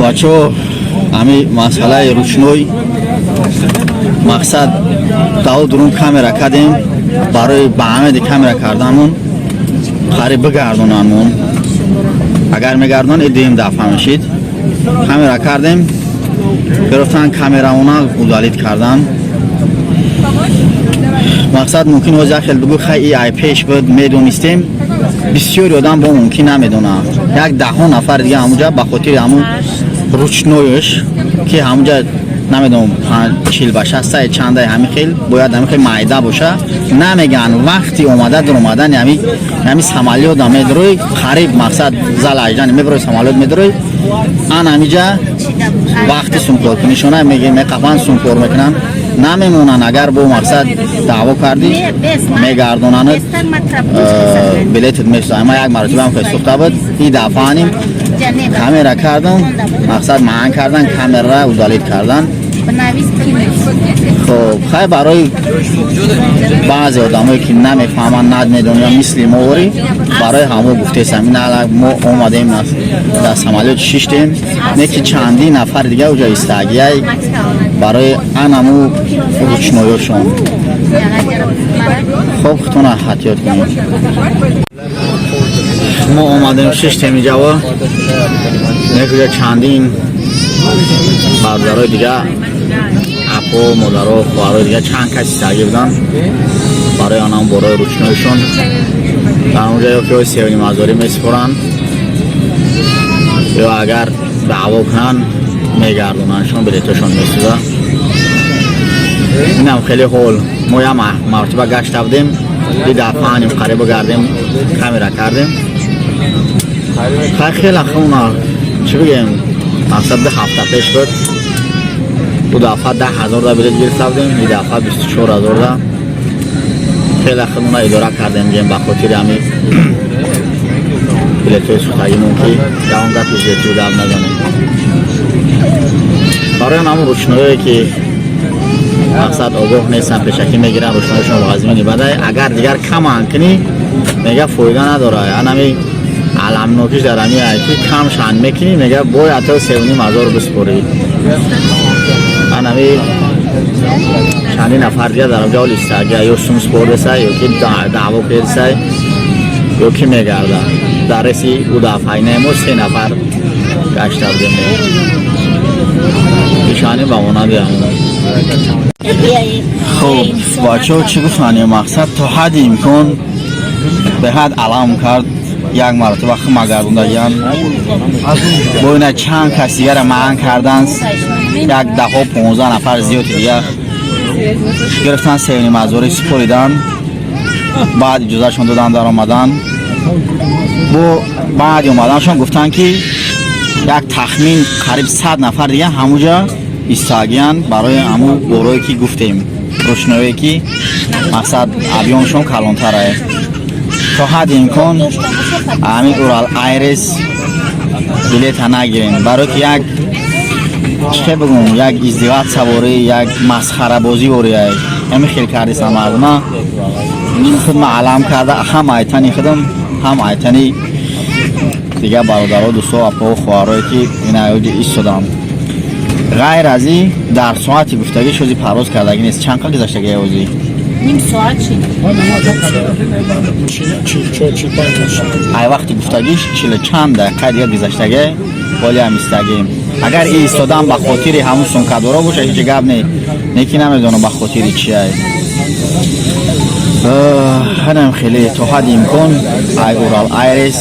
Бачаҳо, ҳами масъалаи ручной, мақсад даву дурун камера кардем. Барои ба ҳамеди камера карданмон қариб бигардонанмон. Агар мегардон, и дуюм дафъа мешид. Камера кардем, гирифтан, камераона удалить кардан. Мақсад, мумкин ҳоз як хел бигӯ: «Хай, и ай пеш буд, медонистем». Бисёри одам бо мумкин намедонад. Як даҳо нафар дига ҳамуҷа ба хотири ҳамун ручной ш, ки ҳамуҷа намедонам, чил ба шастаи чандаи, ҳамин хел бояд, ҳамин хел майда боша, намеган. Вақти омада дуромадан ҳами самолёта медурӯй, қариб, мақсад, зал аждани мебирои, самолёт медурӯй, ан ҳамиҷа вақти сумкоркунишона меқафан, сумкор мекунанд, намемонанд. Агар бо, мақсад, даъво кардӣ, мегардонанд, билетат месӯзад. Ма як маротиба ҳам хел сӯхта буд. И дафъа аним камера кардам, мақсад, маҳан кардан, камерара удалить кардан. Хоб, хай, барои баъзе одамое ки намефаҳманд, намедонанд, мисли моори, барои ҳамо гуфтесам. Ин ала мо омадем, дар самолёт шиштем, не ки чандин нафари дига уҷа истагияй барои анаму ручной ёшон. Хоб, худтона эҳтиёт кунед. Мо омадем, шиштем иҷаво, некуҷа чандин бародарои дига, апо, модаро, хоҳарои дига, чанд кас истагӣ буданд барои анам борои ручной шон. Дар онҷа ё ки сеюнимазорӣ месупоранд, ё агар даъво кунанд, мегардонандшон, билетошон месӯзад. Инам хеле ҳол. Мо як маротиба гашта будем, ди дафъа аним қариба гардем, камера кардем. Хай, хеле хуна, чӣ бигем, мақсад, 2 ҳафта пеш буд. Ду дафъа 10 000 да билет гирифта будем, и дафъа 24 000 да. Хеле худмона идора кардем гем, ба хотири ҳами билетҳои сӯхтагимон, ки ягон гапи зиёдтиро гап назанем. Барои ҳамон ручной ое ки, мақсад, огоҳ нестан, пешакӣ мегиран, ручной шон вазмини бадай. Агар дигар каман кунӣ, мега, фоида надорад. Анами аламнокиш дар ами ки кам шан мекунӣ, мега, бояд то 3,5 ҳазор биспорӣ. Анами чандин нафар дига дар онҷа истага, ё сум спордесай, ё ки даъво кардесай, ё ки мегарда. Дар реси ӯ дафъаинаи мо се нафар гашта будем, ишани ба монанди ҳамон. Хуб, бачаҳо, чӣ гуфтанд? Мақсад, то ҳадди имкон беҳад алам кард. Як маротиба хима гардондагиян, бо ина чанд кас дигара маъан кардан, як даҳо, 15 нафар зиёди дига гирифтан, сеюнимазорӣ супоридан, баъд иҷозашон додан дар омадан. Бо баъди омаданашон гуфтанд, ки як тахмин қариб 100 нафар дига ҳамуҷа истагиян барои ҳамун борое ки гуфтем, ручной ое ки, мақсад, объём шон калонтарае. То ҳадди имкон ҳамин Урал Айрес билета нагирем, барое ки як, чӣ бигӯм, як издеваться ворӣ, як масхарабозӣ ворӣ, ҳамин хел кардисам. Мардума худма алам карда, ҳам айтани худам, ҳам айтани дигар бародаро, дӯсто, апоу, хоҳарое ки инаёҷи истодам. Ғайр аз ин, дар соати гуфтагӣ шози парвоз кардагӣ нест. Чанд қал гузаштагӣ ози? Ним соат чи? 44, 45. Ай вақти гуфтагиш чилу чанд дақиқа дига гузаштагӣ, ҳоли ҳам истагем. Агар и истодан ба хотири ҳамун сумкадоро боша, ҳеҷ гап не, неки намедонам ба хотири чиай. Ҳанам хеле, то ҳадди имкон ай Урал Айрес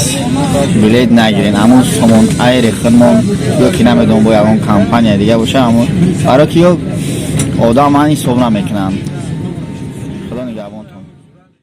билет нагирен. Ҳамун Сомон Айри худмон ё ки намедонам, бо ягон компания дига боша, ҳамун, баро ки ё одам ман ҳисоб намекунам.